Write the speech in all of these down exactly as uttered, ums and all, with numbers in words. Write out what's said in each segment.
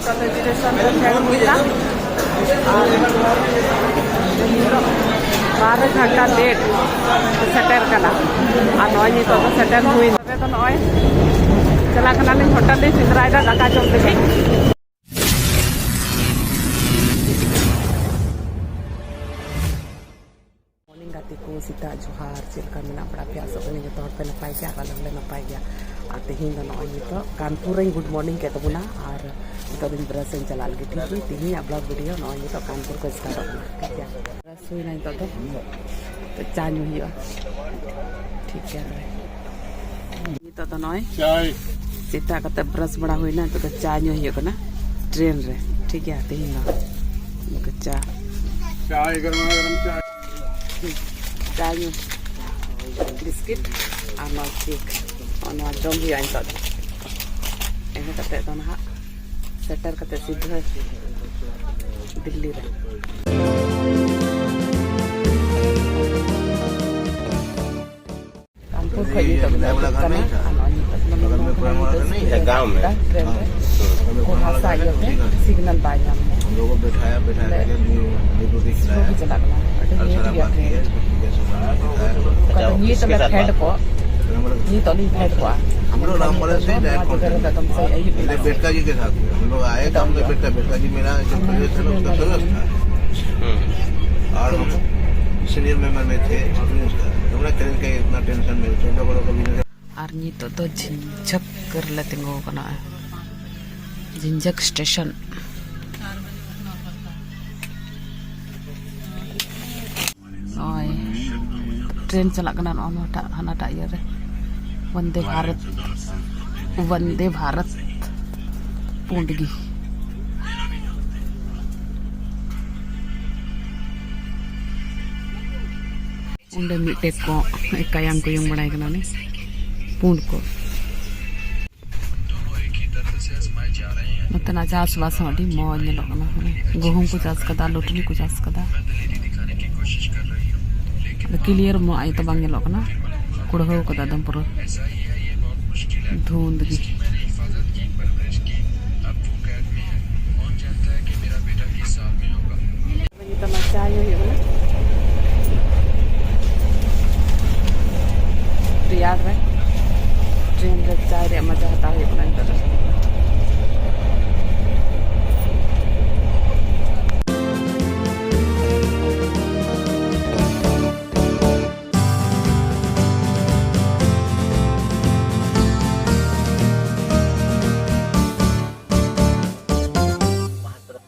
ᱱᱤᱛᱚᱜ ᱫᱚ ᱥᱴᱮᱥᱚᱱ ᱨᱮ ᱯᱷᱮᱰ ᱦᱩᱭᱱᱟ᱾ ᱟᱨ ᱱᱤᱛᱚᱜ ᱵᱟᱨᱚ ᱜᱷᱚᱱᱴᱟ ᱞᱮᱴ ᱥᱮᱴᱮᱨ ᱠᱟᱱᱟ᱾ ᱟᱨ ᱱᱚᱜᱼᱚᱭ ᱱᱤᱛᱚᱜ ᱫᱚ ᱥᱮᱴᱮᱨ ᱦᱩᱭᱱᱟ᱾ ᱛᱚᱵᱮ ᱫᱚ ᱱᱚᱜᱼᱚᱭ ᱪᱟᱞᱟᱜ ᱠᱟᱱᱟᱞᱤᱧ, ᱦᱳᱴᱮᱞ ᱞᱤᱧ ᱥᱮᱸᱫᱽᱨᱟᱭᱮᱫᱟ ᱫᱟᱠᱟ ᱡᱚᱢ ᱞᱟᱹᱜᱤᱫ᱾ ᱢᱚᱨᱱᱤᱝ ᱜᱟᱛᱮ ᱠᱚ, ᱥᱮᱛᱟᱜ ᱡᱚᱦᱟᱨ᱾ ᱪᱮᱫ ᱞᱮᱠᱟ ᱢᱮᱱᱟᱜ ᱵᱟᱲᱟ ᱯᱮᱭᱟ? ᱟᱥᱚᱜ ᱠᱟᱹᱱᱟᱹᱧ ᱡᱚᱛᱚ ᱦᱚᱲ ᱯᱮ ᱱᱟᱯᱟᱭ ᱜᱮᱭᱟ, ᱟᱨ ᱟᱞᱮ ᱦᱚᱸᱞᱮ ᱱᱟᱯᱟᱭ ᱜᱮᱭᱟ᱾ ᱟᱨ ᱛᱮᱦᱮᱧ ᱫᱚ ᱱᱚᱜᱼᱚᱭ ᱱᱤᱛᱚᱜ ᱠᱟᱱᱯᱩᱨ ᱨᱮᱧ ᱜᱩᱰ ᱢᱚᱨᱱᱤᱝ ᱠᱮᱫ ᱛᱟᱵᱚᱱᱟ, ᱟᱨ ᱱᱤᱛᱚᱜ ᱫᱚᱧ ᱵᱨᱟᱥ ᱤᱧ ᱪᱟᱞᱟᱜ ᱞᱟᱹᱜᱤᱫ᱾ ᱴᱷᱤᱠ ᱜᱮᱭᱟ, ᱛᱮᱦᱮᱧᱟᱜ ᱵᱞᱚᱜ ᱵᱷᱤᱰᱤᱭᱳ ᱱᱚᱜᱼᱚᱭ ᱱᱤᱛᱚᱜ ᱠᱟᱱᱯᱩᱨ ᱠᱷᱚᱱ ᱥᱴᱟᱨᱴᱚᱜ ᱠᱟᱱᱟ᱾ ᱴᱷᱤᱠ ᱜᱮᱭᱟ, ᱵᱨᱟᱥ ᱦᱩᱭᱱᱟ ᱱᱤᱛᱚᱜ ᱫᱚ, ᱛᱚ ᱪᱟ ᱧᱩ ᱦᱩᱭᱩᱜᱼᱟ᱾ ᱴᱷᱤᱠ ᱜᱮᱭᱟ, ᱛᱚᱵᱮ ᱱᱤᱛᱚᱜ ᱫᱚ ᱱᱚᱜᱼᱚᱭ ᱪᱟᱭ᱾ ᱥᱮᱛᱟᱜ ᱠᱟᱛᱮ ᱵᱨᱟᱥ ᱵᱟᱲᱟ ᱦᱩᱭᱱᱟ, ᱱᱤᱛᱚᱜ ᱫᱚ ᱪᱟ ᱧᱩ ᱦᱩᱭᱩᱜ ᱠᱟᱱᱟ ᱴᱨᱮᱱ ᱨᱮ᱾ ᱴᱷᱤᱠ ᱜᱮᱭᱟ, ᱛᱮᱦᱮᱧ ᱫᱚ ᱱᱚᱝᱠᱟ ᱪᱟ᱾ ᱪᱟᱭ, ᱜᱚᱨᱢᱟ ᱜᱚᱨᱢ ᱪᱟᱭ᱾ ᱪᱟ ᱧᱩ, ᱵᱤᱥᱠᱤᱴ ᱟᱨ ᱱᱚᱣᱟ ᱠᱮᱠ, ᱱᱚᱣᱟ ᱡᱚᱢ ᱦᱩᱭᱩᱜᱼᱟ ᱱᱤᱛᱚᱜ ᱫᱚ᱾ ᱤᱱᱟᱹ ᱠᱟᱛᱮ ᱫᱚ ᱱᱟᱦᱟᱜ ᱥᱮᱴᱮᱨ ᱠᱟᱛᱮ ᱥᱤᱫᱷᱟᱹ ᱫᱤᱞᱞᱤ ᱨᱮ᱾ ᱠᱟᱱᱯᱩᱨ ᱠᱷᱚᱡ ᱱᱤᱛᱚᱜ ᱞᱮ ᱩᱰᱩᱠ ᱠᱟᱱᱟ᱾ ᱟᱨ ᱱᱚᱜᱼᱚᱭ ᱱᱤᱛᱚᱜ ᱫᱚ ᱱᱚᱰᱮ ᱫᱚ ᱧᱤᱫᱟᱹ ᱥᱮᱴᱮᱨ ᱠᱮᱫᱟ ᱴᱨᱮᱱ ᱨᱮ᱾ ᱠᱚᱲᱦᱟ ᱥᱟᱭ ᱤᱭᱟᱹᱛᱮ ᱥᱤᱜᱽᱱᱟᱞ ᱵᱟᱭ ᱧᱟᱢ ᱮᱫᱟ᱾ ᱵᱚᱞᱮ ᱥᱞᱳ ᱜᱮ ᱪᱟᱞᱟᱜ ᱠᱟᱱᱟ, ᱟᱹᱰᱤ ᱞᱮᱴ ᱜᱮᱭᱟ ᱴᱨᱮᱱ᱾ ᱚᱠᱟ ᱫᱚ ᱱᱤᱛ ᱞᱮ ᱯᱷᱮᱰ ᱠᱚᱜ, ᱱᱤᱛᱚᱜ ᱞᱤᱧ ᱯᱷᱮᱰ ᱠᱚᱜᱼᱟ᱾ ᱢᱮᱱᱠᱷᱟᱱ ᱱᱤᱛᱚᱜ ᱫᱚ ᱱᱚᱣᱟ ᱡᱟᱭᱜᱟ ᱨᱮᱫᱚ ᱮᱠᱫᱚᱢ ᱥᱮ ᱟᱹᱭᱩᱵ ᱮᱱᱟ᱾ ᱵᱮᱴᱠᱟ ᱡᱤ ᱠᱮ ᱥᱟᱛᱷ ᱦᱩᱭᱟ, ᱦᱟᱢ ᱞᱳᱜ ᱟᱭᱮ ᱠᱟᱢ ᱯᱮ, ᱵᱮᱴᱠᱟ, ᱵᱮᱴᱠᱟ ᱡᱤ ᱢᱮᱱᱟ, ᱡᱚᱵ ᱠᱟᱨᱤᱭᱮ ᱥᱮ ᱞᱳᱜ ᱠᱟ ᱥᱚᱫᱚᱥᱭᱚ ᱛᱷᱟ᱾ ᱦᱩᱸ᱾ ᱟᱨ ᱦᱟᱢ ᱥᱤᱱᱤᱭᱚᱨ ᱢᱮᱢᱵᱟᱨ ᱢᱮ ᱛᱷᱮ, ᱩᱱᱤ ᱩᱥᱠᱟ, ᱦᱟᱢᱟᱨᱟ ᱠᱨᱮᱱ ᱠᱟ ᱤᱛᱱᱟ ᱴᱮᱱᱥᱚᱱ ᱢᱮ, ᱪᱷᱳᱴᱟ ᱵᱚᱲᱟ ᱠᱚ ᱵᱤᱱᱟ ᱟᱨ ᱱᱤᱛᱚᱜ ᱫᱚ ᱡᱷᱤᱱᱡᱷᱟᱠ ᱨᱮᱞᱮ ᱛᱤᱸᱜᱩ ᱟᱠᱟᱱᱟ, ᱡᱷᱤᱱᱡᱷᱟᱠ ᱥᱴᱮᱥᱚᱱ᱾ ᱱᱚᱜᱼᱚᱭ ᱴᱨᱮᱱ ᱪᱟᱞᱟᱜ ᱠᱟᱱᱟ ᱱᱚᱜᱼᱚ ᱱᱚᱣᱟᱴᱟᱜ, ᱦᱟᱱᱟᱴᱟᱜ ᱤᱭᱟᱹ ᱨᱮ, ᱵᱚᱱᱫᱮ ᱵᱷᱟᱨᱚᱛ, ᱵᱚᱱᱫᱮ ᱵᱷᱟᱨᱚᱛ, ᱯᱩᱸᱰ ᱜᱮ᱾ ᱚᱸᱰᱮ ᱢᱤᱫᱴᱮᱡ ᱠᱚᱸᱜ ᱮ ᱠᱟᱭᱟᱝ ᱠᱩᱭᱩᱝ ᱵᱟᱲᱟᱭ ᱠᱟᱱᱟ ᱩᱱᱤ ᱯᱩᱸᱰ ᱠᱚ᱾ ᱱᱚᱛᱮᱱᱟᱜ ᱪᱟᱥᱵᱟᱥ ᱦᱚᱸ ᱟᱹᱰᱤ ᱢᱚᱡᱽ ᱧᱮᱞᱚᱜ ᱠᱟᱱᱟ᱾ ᱜᱩᱦᱩᱢ ᱠᱚ ᱪᱟᱥ ᱠᱟᱫᱟ, ᱞᱩᱴᱱᱤ ᱠᱚ ᱪᱟᱥ ᱠᱟᱫᱟ᱾ ᱟᱫᱚ ᱠᱞᱤᱭᱟᱨ ᱢᱚ ᱟᱭ ᱛᱚ ᱵᱟᱝ ᱧᱮᱞᱚᱜ ᱠᱟᱱᱟ, ᱠᱩᱲᱦᱟᱹᱣ ᱠᱟᱫᱟ ᱮᱠᱫᱚᱢ ᱯᱩᱨᱟᱹ ᱫᱷᱩᱸᱫ ᱜᱮ᱾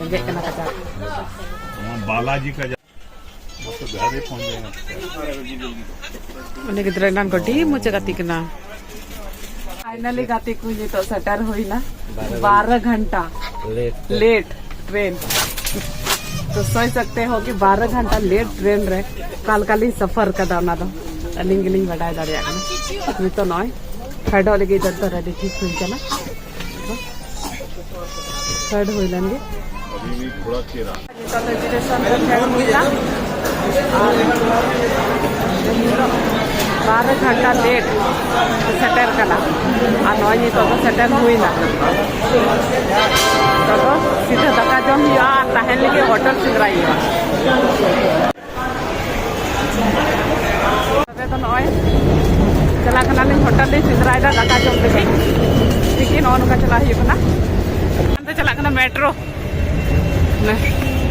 ᱨᱮᱸᱜᱮᱡ ᱠᱟᱱᱟ ᱠᱟᱡᱟᱠ᱾ ᱵᱟᱞᱟᱡᱤ ᱠᱟᱡᱟᱠ᱾ ᱢᱟᱛᱚ ᱜᱷᱟᱨᱮ ᱯᱷᱳᱱ ᱨᱮ᱾ ᱩᱱᱤ ᱜᱤᱫᱽᱨᱟᱹ ᱮᱱᱟᱱ ᱟᱹᱰᱤ ᱢᱚᱡᱽ ᱮ ᱜᱟᱛᱮᱜ ᱠᱟᱱᱟ᱾ Finally ᱜᱟᱛᱮ ᱠᱚ ᱱᱤᱛᱚᱜ ᱥᱮᱴᱮᱨ ᱦᱩᱭᱱᱟ᱾ ᱵᱟᱨᱚ ᱜᱷᱚᱱᱴᱟ ᱞᱮᱴ ᱴᱨᱮᱱ᱾ तो सोच सकते हो कि ᱵᱟᱨᱚ ᱜᱷᱚᱱᱴᱟ ᱞᱮᱴ ᱴᱨᱮᱱ ᱨᱮ ᱚᱠᱟ ᱞᱮᱠᱟ ᱞᱤᱧ ᱥᱟᱯᱷᱟᱨ ᱠᱟᱫᱟ, ᱚᱱᱟ ᱫᱚ ᱟᱹᱞᱤᱧ ᱜᱮᱞᱤᱧ ᱵᱟᱰᱟᱭ ᱫᱟᱲᱮᱭᱟᱜ ᱠᱟᱱᱟ᱾ ᱱᱤᱛᱚᱜ ᱱᱚᱜᱼᱚᱭ ᱯᱷᱮᱰᱚᱜ ᱞᱟᱹᱜᱤᱫ ᱡᱚᱛᱚ ᱨᱮᱰᱤ ᱴᱷᱤᱠ ᱦᱩᱭ ᱠᱟᱱᱟ᱾ ᱯᱷᱮᱰ ᱦᱩᱭ ᱞᱮᱱ ᱜᱮ᱾ ᱱᱤᱛᱚᱜ ᱫᱚ ᱥᱴᱮᱥᱚᱱ ᱨᱮ ᱯᱷᱮᱰ ᱦᱩᱭᱱᱟ᱾ ᱟᱨ ᱵᱟᱨᱚ ᱜᱷᱚᱱᱴᱟ ᱞᱮᱴ ᱥᱮᱴᱮᱨ ᱠᱟᱱᱟ᱾ ᱟᱨ ᱱᱚᱜᱼᱚᱭ ᱱᱤᱛᱚᱜ ᱫᱚ ᱥᱮᱴᱮᱨ ᱦᱩᱭᱱᱟ᱾ ᱱᱤᱛᱚᱜ ᱫᱚ ᱥᱤᱫᱷᱟᱹ ᱫᱟᱠᱟ ᱡᱚᱢ ᱦᱩᱭᱩᱜᱼᱟ ᱟᱨ ᱛᱟᱦᱮᱱ ᱞᱟᱹᱜᱤᱫ ᱦᱳᱴᱮᱞ ᱥᱮᱸᱫᱽᱨᱟᱭ ᱦᱩᱭᱩᱜᱼᱟ᱾ ᱛᱚᱵᱮ ᱫᱚ ᱱᱚᱜᱼᱚᱭ ᱪᱟᱞᱟᱜ ᱠᱟᱱᱟᱞᱤᱧ, ᱦᱳᱴᱮᱞ ᱞᱤᱧ ᱥᱮᱸᱫᱽᱨᱟᱭᱮᱫᱟ ᱫᱟᱠᱟ ᱡᱚᱢ ᱞᱟᱹᱜᱤᱫ᱾ ᱴᱷᱤᱠ ᱜᱮ, ᱱᱚᱜᱼᱚ ᱱᱚᱝᱠᱟ ᱪᱟᱞᱟᱜ ᱦᱩᱭᱩᱜ ᱠᱟᱱᱟ᱾ ᱦᱟᱱᱛᱮ ᱪᱟᱞᱟᱜ ᱠᱟᱱᱟ ᱢᱮᱴᱨᱳ᱾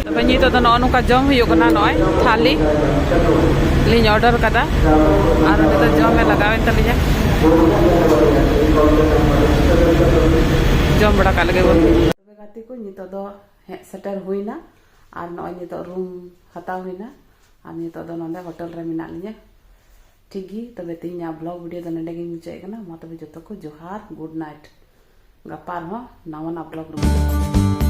ᱛᱚᱵᱮ ᱱᱤᱛᱚᱜ ᱫᱚ ᱱᱚᱜᱼᱚ ᱱᱚᱝᱠᱟ ᱡᱚᱢ ᱦᱩᱭᱩᱜ ᱠᱟᱱᱟ᱾ ᱱᱚᱜᱼᱚᱭ ᱛᱷᱟᱞᱤ ᱞᱤᱧ ᱚᱰᱟᱨ ᱠᱟᱫᱟ ᱟᱨ ᱩᱱᱤ ᱫᱚ ᱡᱚᱢᱮ ᱞᱟᱜᱟᱣᱮᱱ ᱛᱟᱞᱤᱧᱟ᱾ ᱡᱚᱢ ᱵᱟᱲᱟ ᱠᱟᱜ ᱞᱮᱜᱮ ᱵᱚᱱ᱾ ᱛᱚᱵᱮ ᱜᱟᱛᱮ ᱠᱚ, ᱱᱤᱛᱚᱜ ᱫᱚ ᱦᱮᱡ ᱥᱮᱴᱮᱨ ᱦᱩᱭᱱᱟ ᱟᱨ ᱱᱚᱜᱼᱚᱭ ᱱᱤᱛᱚᱜ ᱨᱩᱢ ᱦᱟᱛᱟᱣ ᱦᱩᱭᱱᱟ᱾ ᱟᱨ ᱱᱤᱛᱚᱜ ᱫᱚ ᱱᱚᱰᱮ ᱦᱳᱴᱮᱞ ᱨᱮ ᱢᱮᱱᱟᱜ ᱞᱤᱧᱟ᱾ ᱴᱷᱤᱠ ᱜᱮ, ᱛᱚᱵᱮ ᱛᱮᱦᱮᱧᱟᱜ ᱵᱞᱚᱜ ᱵᱷᱤᱰᱤᱭᱳ ᱫᱚ ᱱᱚᱰᱮ ᱜᱤᱧ ᱢᱩᱪᱟᱹᱫ ᱠᱟᱱᱟ᱾ ᱢᱟ ᱛᱚᱵᱮ ᱡᱚᱛᱚ ᱠᱚ ᱡᱚᱦᱟᱨ, ᱜᱩᱰ ᱱᱟᱭᱤᱴ᱾ ᱜᱟᱯᱟ ᱟᱨᱦᱚᱸ ᱱᱟᱣᱟᱱᱟᱜ ᱵᱞᱚᱜ ᱨᱩᱣᱟᱹᱲ᱾